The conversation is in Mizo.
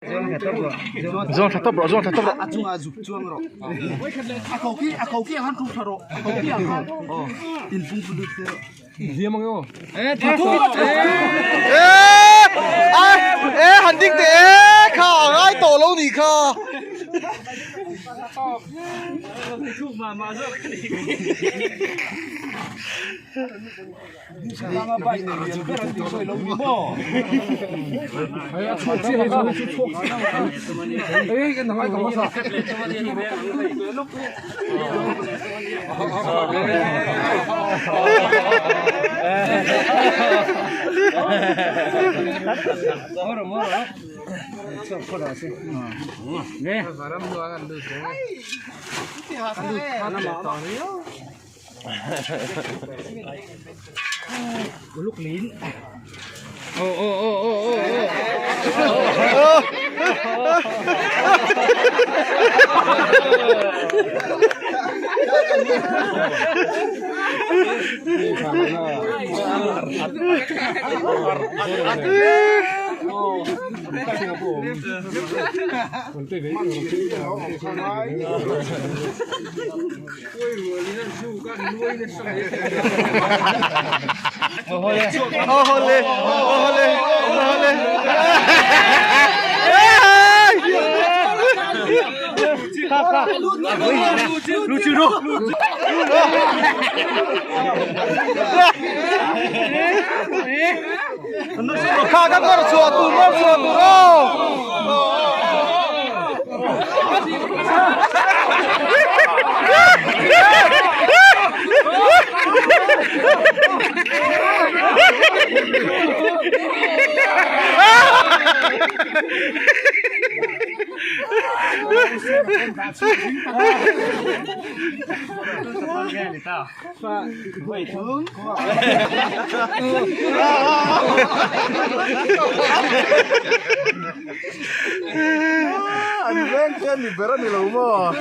Zuang tha tawp rawh, zuang tha tawp rawh. A chungah zuk chuang rawh. A ko khi, a ko khi ang khan thu tha rawh. A ko khi ang khan. Aw, in pung pu lut rawh. Hliam ang emaw. E e han ding teh e kha a ngai tawh lo nih kha. Awle awle awle. Kha ka kawr chhuah tur kawr chhuah tur aw. An veng te ni ber a ni lo maw?